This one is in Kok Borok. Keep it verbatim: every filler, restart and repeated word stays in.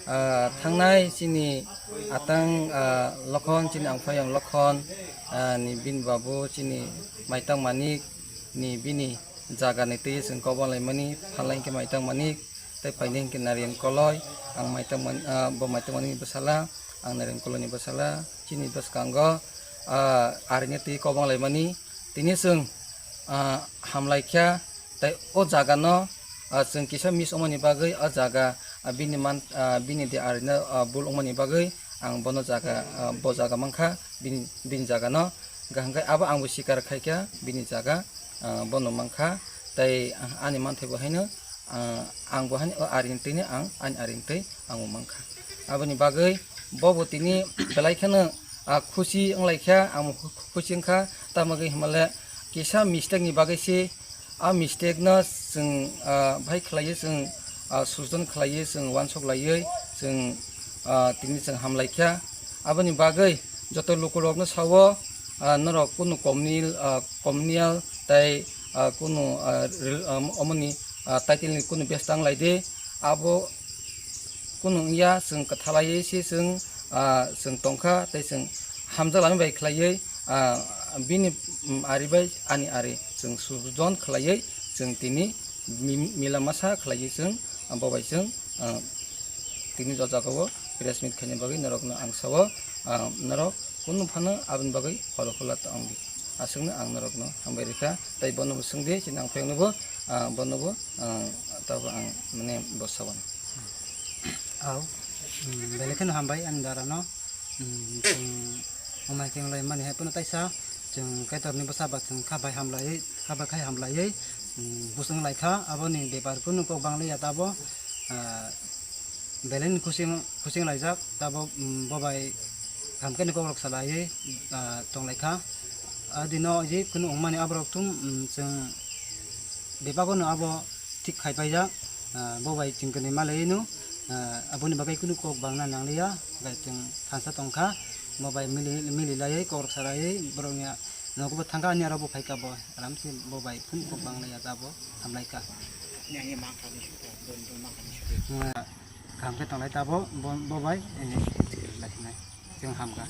Ah, thangnai chini atang, ah, Lokhon, chini angphayong Lokhon, ah, ni bini babu chini maitang manik ni bini jaga ni twi chwng kobang laimani, phalai hwnkhe maitang manik, tei phaini hwnkhe Nariang Koloi, ang maitang man-, ah, bo maitang manik ni bwsala, ang Nariang Koloi ni bwsala, chini bwskango, ah, arine twi kobang laimani, tini chwng, ah, hamlaikha, tei o jaga no, ah, chwng kisa miss wngmani bagwi o jaga, ah, bini man, ah, bini de arino, ah, bul wngmani bagwi ang bono jaga, ah, bo jaga mankha, bini, bini jaga no. Hwnkhe abo ang bo sikar khaikha bini jaga, ah, bono mankha. Tei ani manthai bo haino, ah, ang bo haino o arini twino ang ani arini twi ang bo mankha. Aboni bagwi bo bo tini belai kheno, ah, khusi wnglaikha, ang bo khusi wngkha, tamogwi hwnmale kisa mistake ni bagwi se. A mistake no chwng, ah, bai khlaiwi chwng, ah, sujudon khlaiwi chwng uansuk laiwi chwng, ah, tini chwng hamlaikha. Aboni bagwi joto lukurokno sao, ah, norok kunu komni, ah, komnial tei, ah, kunu, ah, rel-, ah, omoni, ah, title ni kunu bes tang lai di. Abo kunu wngya, chwng kwthalaiwi se chwng, ah, chwng tongkha tei chwng hamjak lama bai khlaiwi, ah, bini, mm, ari bai ani ari chwng sujudon khlaiwi chwng tini mi-, mila masa khlaiwi chwng, ah, bo bai chwng, ah, tini o jaga o press meet khaina bagwi norokno ang sao, ah, norok kunu phano aboni bagwi holo hula ta wng di. Aswkno ang norokno hambai rikha, tei bono bo swng di, chini ang phai wngno bo, ah, bono bo, ah, tabuk ang mane bo sao. Au, mm, belai kheno hambai ani dara no. Mm, chwng wngmai khe wnglaimani hai phano taisa chwng Kaitorni bwsa ba chwng kha bai hamlaiwi, kha bai khai hamlaiwi, mm, bwswng lai kha. Aboni bepar kunu kok bang liya tabo, ah, belai ni khusi wng-, khusi wng laijak. Tabo, mm, bo bai kaham khe ni kok rok salaiwi, ah, tong lai kha. A dino je kunu wngmani aborok thum, mm, chwng bebak no abo thik khai paijak, ah, bo bai chwng kwnwi ma laiwi no, ah, aboni bagwi kunu kok bangna nang liya, bai chwng thansa tong kha, bo bai mili, mili laiwi kok rok salaiwi borok ni nogo bo thang kha, ani aro bo phai kha, bo aram se bo bai kunu kok bang laiya ta bo hamlai kha. Kaham khe tong lai ta bo, bo, bo bai, eh, lai kha nai. Chwng ham kha.